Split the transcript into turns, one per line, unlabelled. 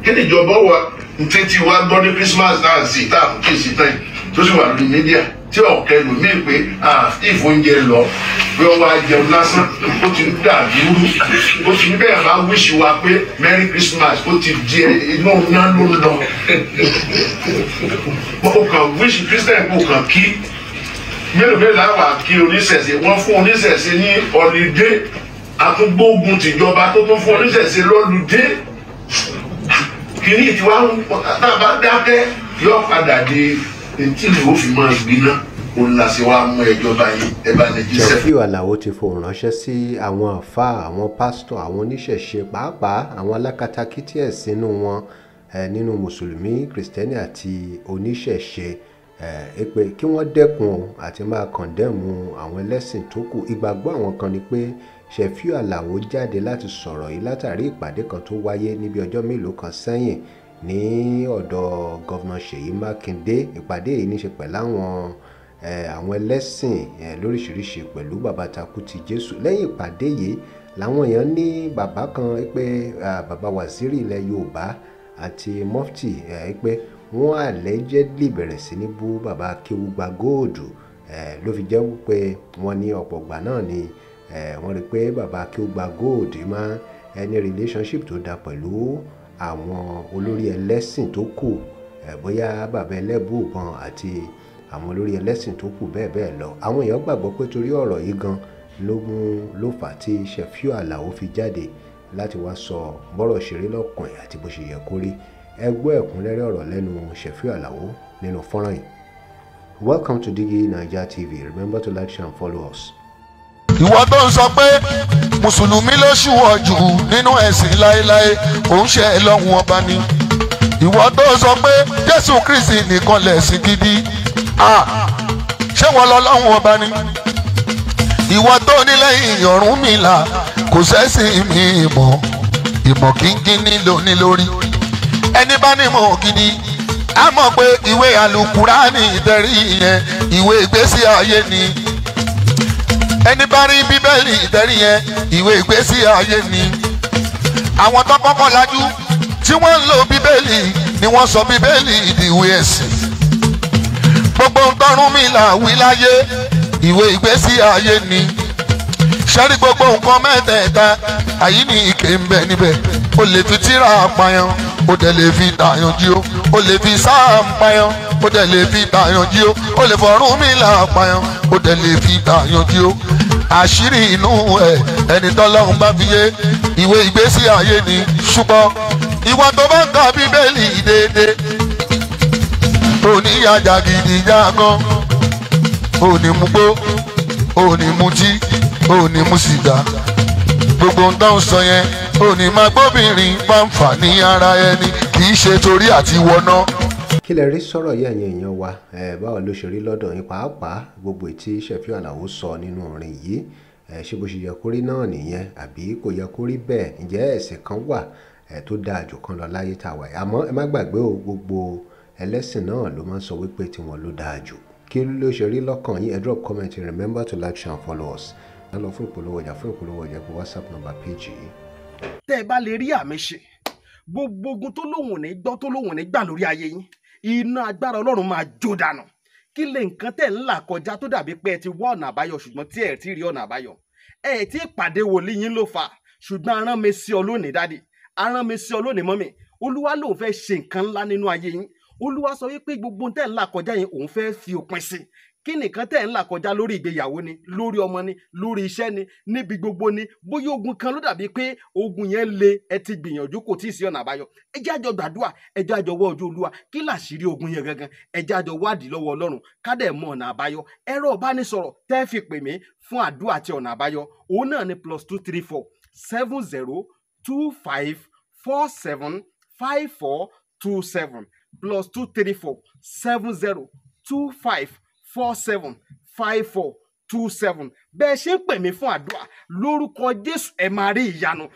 Kí ni ìjọba wa ntẹ́tí wa gbọ́ ní Christmas náà sí tá a kò kí sí tán yìí tó sì wà lórí mídíà tí ọ̀kẹ́ lòmíì pé ìfóúnjẹ lọ pé wọ́n wá jẹun lásán, ó ti ń dàbí rú, ó ti ń bẹ̀rẹ̀ máa wíṣì wa pé Merry Christmas, ó ti di inú iná ló ń lọ. Ó kàn wíṣì Christian, kò kàn kí mélòó mélòó láwà kí oníṣẹ̀ṣe. Wọ́n fún oníṣẹ̀ṣe ní ọ̀lídé, àtúgbógun tìjọba tó tún fún oníṣẹ̀ṣe lọ́lùdé. Kìíní tí wàá tá a bá dákẹ́ yóò padà di ntí ìlú ó fi máa gbiná. Òun là sí wàá mú ẹjọ́ báyìí ẹ bá ní jíṣẹ́.
Sefiu Alao ti fohùn ránṣẹ́ sí àwọn àfáà, àwọn pásítọ̀, àwọn oníṣẹ̀ṣe, pàápàá àwọn alákatakítí ẹ̀sìn inú wọn, nínú mùsùlùmí, kìrìsìtẹ́nì àti oníṣẹ̀ṣe, pé kí wọ́n dẹ́kun àti máa condemn àwọn ẹlẹ́sìn tó kù. Ìgbàgbọ́ àwọn kan ni pé Sefiu Alao jáde láti sọ̀rọ̀ yìí látàrí ìpàdé kan tó wáyé níbi ọjọ́ mélòó kan sẹ́yìn ní ọ̀dọ̀ Governor Ṣèyí Mákindé. Ìpàdé yìí ní ṣe pẹ̀lú àwọn ẹlẹ́sìn lóríṣiríṣi pẹ̀lú bàbá takú ti Jésù. Lẹ́yìn ìpàdé yìí làwọn èèyàn ní bàbá kan pé bàbá waziri ilẹ̀ Yorùbá àti mufti, pé wọ́n allegedly bẹ̀rẹ̀ sí ní bú bàbá Akéwùgbà Gold, ló fi jẹ́ pé wọ́n ní ọ̀pọ̀ ìgbà náà ni wọ́n rí pé bàbá Akéwùgbà Gold máa ní relationship tó dáa pẹ̀lú àwọn olórí ẹlẹ́sìn tó kù, bóyá bàbá Ẹlẹ́bùúbọn àti àwọn olórí ẹlẹ́sìn tó kù bẹ́ẹ̀ bẹ́ẹ̀ lọ. Àwọn èèyàn gbàgbọ́ pé torí ọ̀rọ̀ yìí gan ló mú ló fà á tí Sefiu Alao fi jáde láti wá sọ bọ́rọ̀ ṣeré lọ́kàn ẹ̀ àti bó ṣe yẹ kó rí. Ẹ gbọ́ ẹ̀kúnrẹ́rẹ́ ọ̀rọ̀ lẹ́nu Sefiu Alao nínú fọ́nrán yìí. Welcome to Digi Naija TV. Remember to like, share and follow us.
Ìwọ tó ń sọ pé mùsùlùmí ló ṣùwọ̀ jù nínú ẹ̀sìn láéláé, òun ṣe é lọ́hùn ọba ni. Ìwọ tó sọ pé Jésù Kristi nìkan lẹ̀sìn gidi, ṣé wọ́n lọ lọ́hùn ọba ni? Ìwọ tó ní lẹ́yìn Ọ̀rúnmìlà kò sẹ́sìn mi ìmọ̀ ìmọ̀ kínkínní lóní lórí. Ẹni bá ní mọ̀ gidi á mọ̀ pé ìwé àlùkùránì ìtẹ̀rí yẹn, ìwé ìgbésí ayé ni. Ẹni bá rí Bíbélì ìtẹ̀rí yẹn, ìwé ìgbésí ayé ni. Àwọn tó kọ́kọ́ lajú tí wọ́n ń lo Bíbélì ni wọ́n sọ Bíbélì ìdìwé ẹ̀sìn. Gbogbo ntọ́rùnmìlà wí láyé, ìwé ìgbésí ayé ni. Sẹ́rí gbogbo nǹkan mẹ́tẹ̀ẹ̀ta àyí ní ike ń bẹ níbẹ̀. O lè fi tírà payán, o dẹ̀ lè fi tàyàn jí o. O lè fi sáà payán, o dẹ̀ lè fi tàyàn jí o. O lè fọ̀rúnmìlà payán, o dẹ̀ lè fi tàyàn jí o. Àṣírí inú ẹ̀, ẹni tọ́lọ́run bá fi yé, ìwé ìgbésí ayé ni. Ṣùgbọ́n ìwọ tó bá ń ka Bíbélì déédéé, oníyàjà gidi jágan, òní mugbó, òní mutí, òní mu sìgá, gbogbo ń tán sọ yẹn, òní máa gbóbìnrin máa ń fà ní ara ẹni, kì í ṣe torí àti wọná.
Kí lẹ rí sọ̀rọ̀ yìí, ẹ̀yin èèyàn wa? Ẹ báwo ló ṣe rí lọ́dọ̀ yín, pàápàá gbogbo ètí Sefiu Alao sọ nínú orin yìí? Ẹ ṣé bó ṣe yẹ kó rí náà nìyẹn àbí kò yẹ kó rí bẹ́ẹ̀? Ǹjẹ́ ẹ̀sìn kan wà tó dáa jù kan lọ láyé tá a wà yìí? Àmọ́ ẹ má gbàgbé o, gbogbo ẹlẹ́sìn náà ló máa ń sọ wípé tiwọn ló dáa jù. Kí ló ṣe rí lọ́kàn yín? Ẹ drop comment. Remember to like, share and follow us. Ẹ lọ fún ìpolówó ọjà. Fún ìpolówó ọjà, pé WhatsApp number page yìí.
Tẹ́ ẹ bá lè rí àmì ṣe, gbogbo ogun tó lóhùn ní gbọ́, tó lóhùn ní gbà lórí ayé yín, iná agbára Ọlọ́run máa jó dànù. Kí lè nǹkan tẹ̀ ń là kọjá tó dàbí pé ẹ ti wá ọ̀nà àbáyọ ṣùgbọ́n tí ẹ ti rí ọ̀nà àbáyọ? Ẹ ti pàdé wòlíì yín ló fà, ṣùgbọ́n arán mi sí ọ lónìí, daddy, arán mi sí ọ lónìí, mummy. Olúwa lòun fẹ́ ṣe nǹkan ńlá nínú ayé yín. Olúwa sọ wípé gbogbo tẹ̀ ń là kọjá yẹn, òun fẹ́ fi òpin sí. Kí nìkan tẹ̀ ń là kọjá? Lórí ìgbéyàwó ni, lórí ọmọ ni, lórí iṣẹ́ ni, níbi gbogbo ni. Bóyá ogun kan ló dàbí pé ogun yẹn le, ẹ ti gbìyànjú, kò tí ì sí ọ̀nà àbáyọ. Ẹ jẹ́ àjọ gbàdúrà, ẹ jẹ́ àjọ wọ́ ojú Olúwa. Kí làṣírí ogun yẹn gangan? Ẹ jẹ́ àjọ wádìí lọ́wọ́ Ọlọ́run, ká dẹ̀ mọ ọ̀nà àbáyọ. Ẹ̀rọ ìbánisọ̀rọ̀ tẹ́ fi pè mí fún àdúrà àti ọ̀nà àbáyọ, òun náà ni +234 70 25 47 54 27, +234 70 25 47 54 27. Bẹ́ẹ̀ ṣe ń pè mí fún àdúrà, lórúkọ Jésù, ẹ máa rí ìyanu.